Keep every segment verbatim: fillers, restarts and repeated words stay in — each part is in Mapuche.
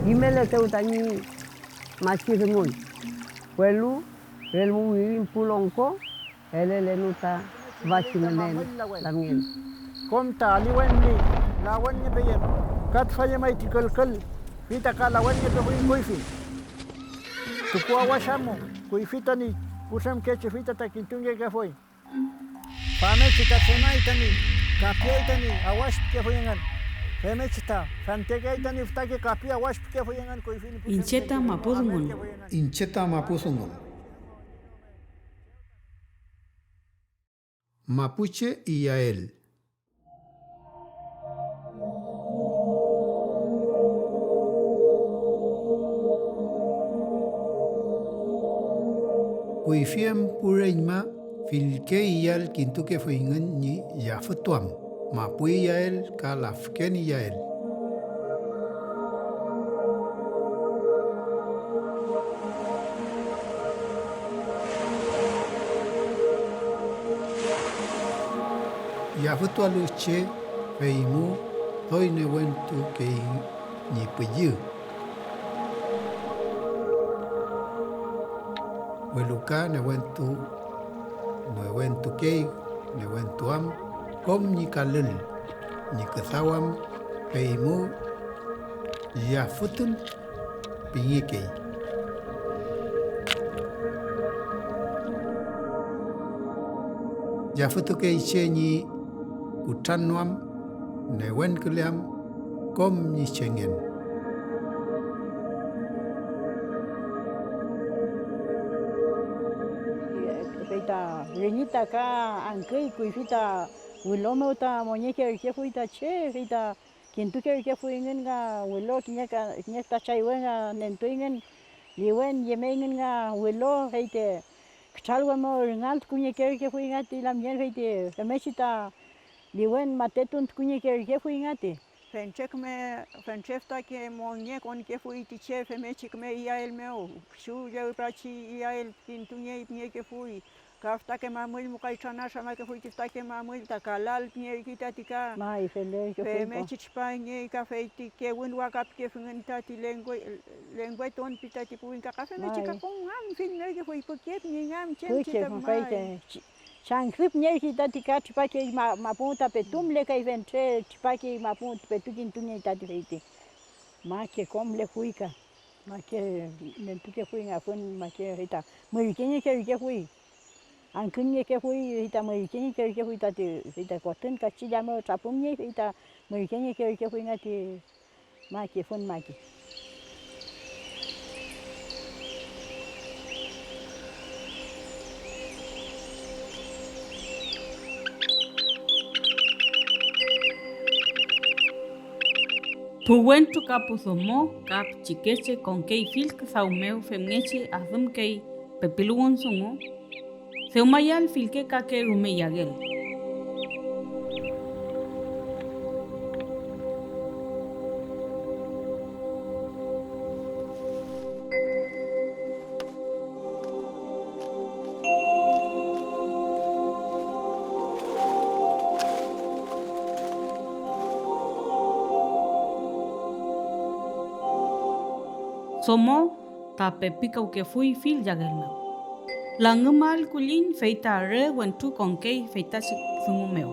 Kimeletew tañi machi dungun, welu relmu wirin pu longko elelenu ta tüfachi ngünen lamngen. Kom ta aliwen ñi lawenngepeyem, ka tüfa llemay ti külkül, fey ta ka lawenngepefuy kuyfi. Tukuawash amu, kuyfi tañi putremkechi, fey ta, ta kintungekefuy. Famngechi ta tremay tañi kapiay tañi awash pikefuy engün. Femngechi ta fentekeay tañi fütake kapi awash pikefuy engün kuyfi ñi pu Iñche ta mapu dungun. Iñche ta mapu dungun. Mapuche iyael. Kuyfi em pu reñma fillke iyael kintukefuyngün ñi yafütuam, mapu iyael ka lafken iyael. Yafütualu che, feymu doy newentukey ñi püllü, welu ka newentu, newentukey newentu am kom ñi kalül ñi küdaw am, feymu yafütun pingekey. Yafütukey che ñi kutrannoam, newenküleam kom ñi chengen. Fey ta reñi ta ka angküy, kuyfi ta wülo mew ta mongekerkefuy ta che, fey ta kintukerkefuy engün nga wülo kiñe ka, kiñe füta chaywe nga nentuyngün, liwen yemeyngün nga wülo, fey ti kütralwe mew rüngan tukungekerkefuy nga ti lamngen, fey ti femngechi ta liwen matetun tukungekerkefuy nga ti. Fentre küme, fentre fütake mongekonkefuy ti che femngechi küme iyael mew, kisu llüprachi iyael kintungey pingekefuy. Ka fütake mamüll mukay tranatranakefuy ti fütake mamüll ta kalal pingey tati ka. May, feley, femngechi tripangey ka fey ti kewün waka pikefingün tati lengwe, lengweton pi tati pu wingka, ka femngechi ka kom ngam filmekefuy, püke pingey ngam chem chi ta may. Changküpngerkey tati ka tripakey ma-, mapu ta petu mülekay fentre, tripakey mapu petu kintungey tati feyti. Make kom mülefuy ka, make nentukefuy nga fün, make fey ta mürkengekerkefuy. Angküñngekefuy, fey ta mürkengekerkefuy tati, fey ta kotün kachilla mew trapümngey, fey ta mürkengekerkefuy nga ti maki, fün maki. Pu wentru ka pu domo ka pichikeche konkey fill küdaw mew femngechi adümkey pepiluwün dungu, dewmayal fillke kake rume yagel. Domo ta pepikawkefuy fill yagel mew. Langümal kulliñ, fey ta re wentru konkey feytachi dungu mew.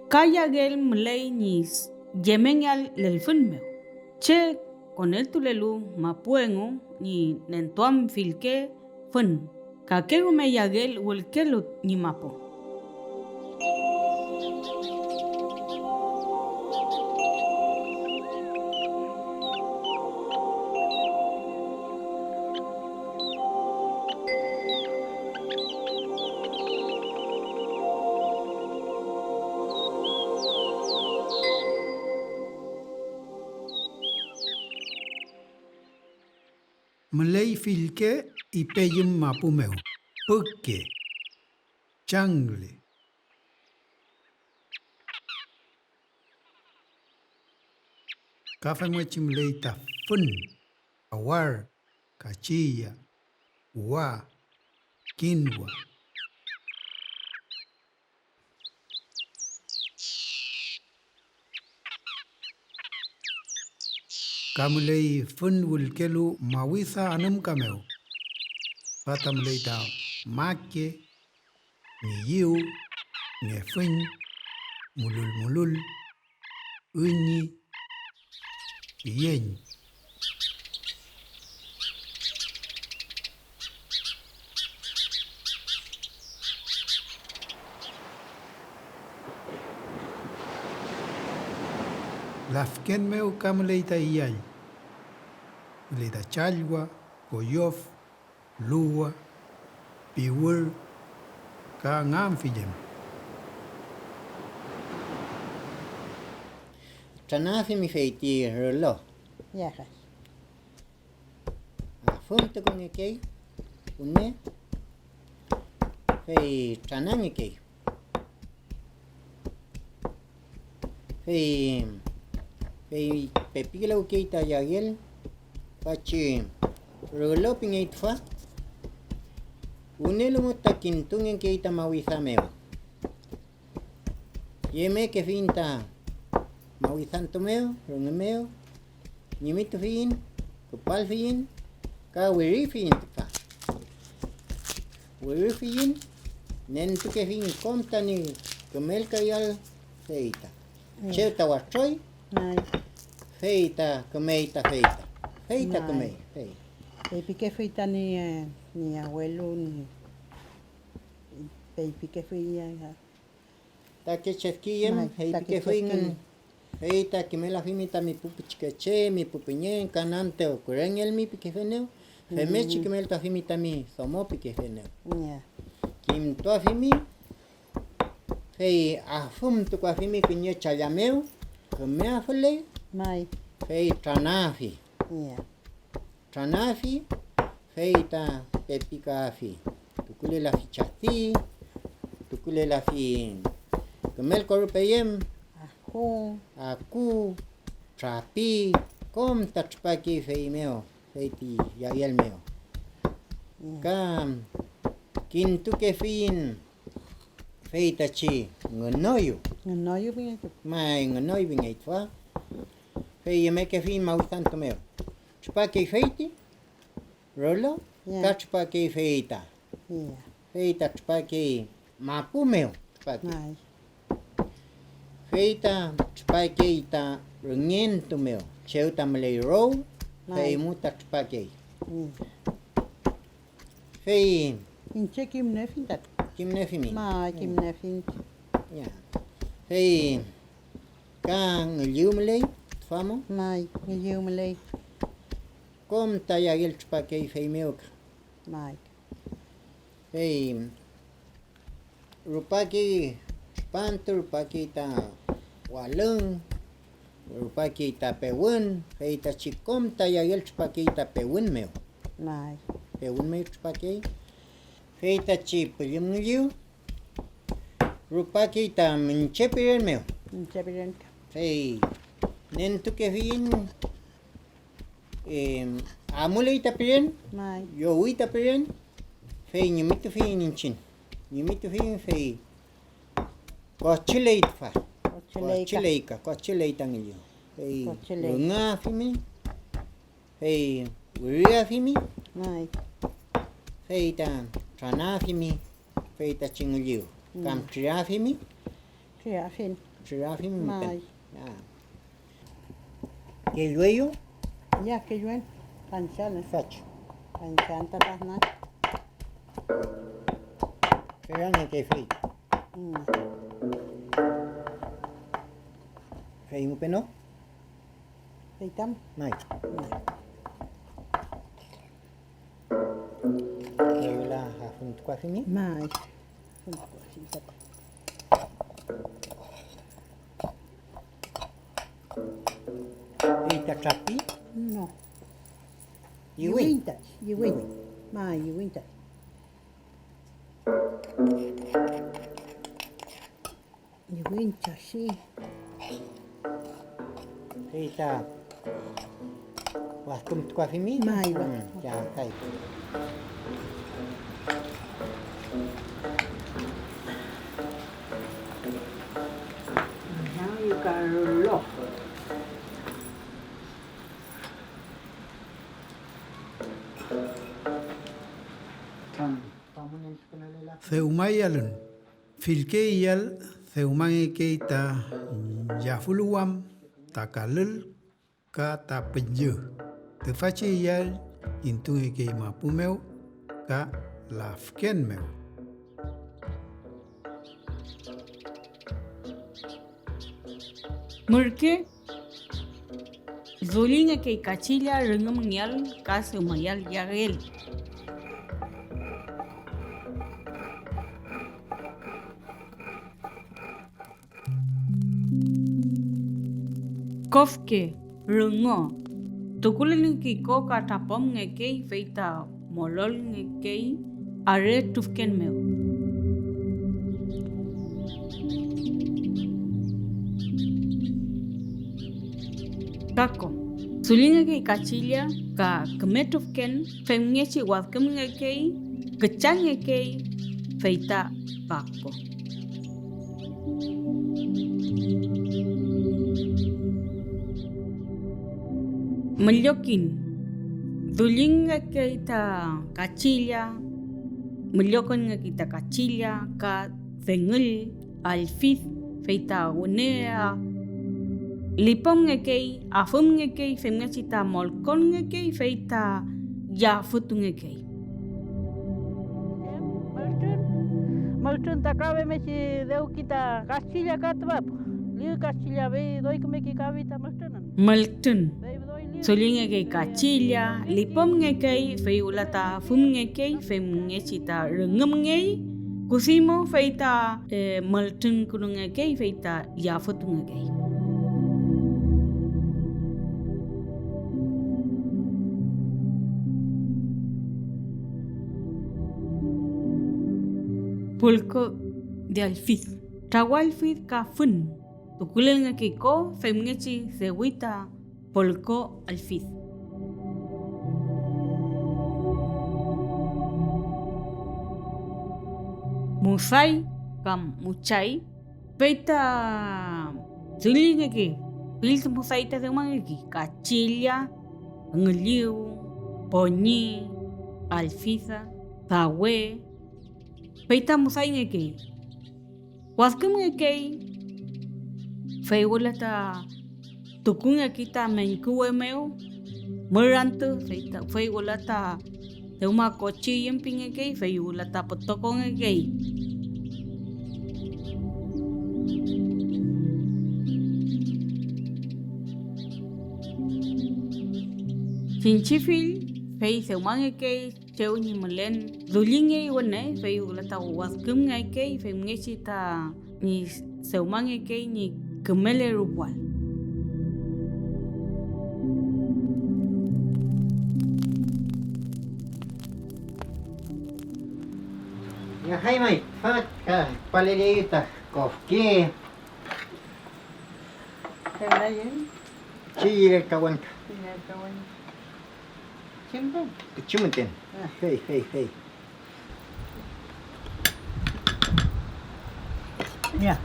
Ka yagel müley ñi yemengeael lelfün mew, che koneltulelu mapu engu ñi nentuam fillke fün, kake rume yagel wülkelu ñi mapu. Müley fillke ipeyüm mapu mew, püke, changle. Ka femngechi müley ta fün, awar, kachilla, wa, kinwa. Ka müley fün wülkelu mawisa anümka mew. Ka ta müley ta make, ngiyiw, ngefüñ, mululmulul, üñi, yeñ. Lafken mew ka müley ta iyall, müley ta challwa, koyof, luwa, piwür ka nganfillem. Tranafimi fey ti rülo. Yahay. Afümtukungekey küme, fey tranangekey. Fey, fey pepikilewkey ta yagel tüfachi rülo pingey tüfa, wünelu mew ta kintungekey ta mawida mew. Yemekefiñ ta mawidantu mew, rünge mew, ñimitufiyiñ, küpalfiyiñ, ka wirifiyiñ tüfa. Wirifiyiñ, nentukefiñ kom tañi kümelkayal, fey ta chew ta watroy, fey ta kümey ta, fey ta, fey ta kümey, fey. Feypikefuy ta ñi, eh, ñi abuelu, ñi, feypikefuy ñi, ta kechefkiyem, fey pikefuyngün, fey ta kimelafimi tami pu pichikeche, mi pu püñeñ, ka nante kürengelmi pikefenew, femngechi kimeltuafimi tami domo pikefenew. Kimtuafimi, fey afümtukuafimi kiñe challa mew, küme afüley, fey tranafi. Tranafi, fey ta pepikaafi, tukulelafi chadi, tukulelafi kümelko rupeyem, aku, trapi, kom ta tripakey feymew, fey ti yagel mew. Ka kintukefiyiñ feytachi ngünoyu. Ngünoyu pingey tüfa. May, ngünoy pingey tüfa. Fey yemekefiñ mawidantu mew. Tripakey feyti rolo, ka tripakey feyta. Feyta tripakey mapu mew, tripakey. Feyta tripakey ta rüngentu mew, chew ta müley row, fey mu ta tripakey. Fey iñche kimniefiñ tati. Kimniefimi. May, kimniefiñ. Ya. Fey ka ngülliw müley tüfa mo? May, ngülliw müley. Kom ta yagel tripakey feymew ka. May. Fey rupakey tripantu, rupakey ta walüng, rupakey ta pewün, feytachi kom ta yagel tripakey ta pewün mew. May. Pewün mew tripakey, feytachi püllüm ngülliw rupakey ta Münche piren mew. Münche piren ka. Fey nentukefiyiñ, em, amuley ta piren, may, llowi ta piren, fey ñimitufiyiñ iñchiñ. Ñimitufiyiñ, fey kochüley tüfa. Kochüley ka. Kochüley ka, kochüley ta ngülliw. Fey kochüley. Rüngüafimi, fey wiriafimi, may, fey ta tranafimi, fey tachi ngülliw, mm, kam trürafimi. Trürafin. Trürafimi müten. May. Ya. Kellueyu? Ya, kelluen. Panchan. Fach. Panchan ta tahna. Kerane ke fey. Mm. Fey mu peno? Fey tam. May. Mm. Fey wüla afuntukuafimi. May. Afuntukuafimi tati. Fey ta trapi? No. Yiwiñ. Yiwiñ tati, yiwiñ. Yiwiñ. May, yiwiñ tati. Ñi winchashi. Fey ta Waskümtukuafimi. May, may. Mm, ya, kay. Dewmayalün. Fillke iyal dewmangekey ta yafüluwam, ta kalül ka ta püllü. Tüfachi iyal kintungekey mapu mew ka lafken mew. Mürke dullingekey kachilla rüngümngeael ka dewmayal iyael. Kofke, rüngo, tukulelngekey ko ka trapomngekey, fey ta mololngekey are trufken mew. Kako, dullingekey kachilla ka küme trufken, femngechi wadkümngekey, küchangekey, fey ta kako. Müllokin, dullingekey ta kachilla, müllokongekey ta kachilla ka dengüll, allfid, fey ta wüne lipümngekey, afümngekey, femngechi ta molkonngekey, fey ta yafütungekey. Mültrün, mültrün ta ka femngechi dewki ta kachilla ka tüfa, lif kachilla, fey doy kümeke kawi ta mültrün. Mültrün. Dullingekey kachilla, lipümngekey, fey wüla ta afümngekey, femngechi ta rüngümngey, kudimu, fey ta, eh, mültrünkünungekey, fey ta yafütungekey. Pulku de allfid, trawallfid ka fün. Tukulelngekey ko femngechi dewi ta polko allfid. Musay kam muchay, fey ta dullingekey, fill musay ta dewmangekey, kachilla, ngülliw, poñi, allfida, dawe, fey ta musayngekey. Wadkümngekey, fey wüla ta tukungekey ta meñkuwe mew mür antü, fey ta, fey wüla ta dewma kochiyüm pingekey, fey wüla ta pütokongekey. Chinchifill, fey dewmangekey chew ñi mülen dullingey wüne, fey wüla ta wadkümngekey femngechi ta ñi dewmangekey ñi kümele rupuael. Yahay may, tüfa ka küpaleleyu ta kofke. Femayen. Chiyirelkawen. Chiyirelkawen. Chem pen? Pichi müten. Ah. Fey, fey, fey. Ya.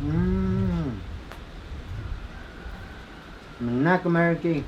Mm. Müna kümerkey.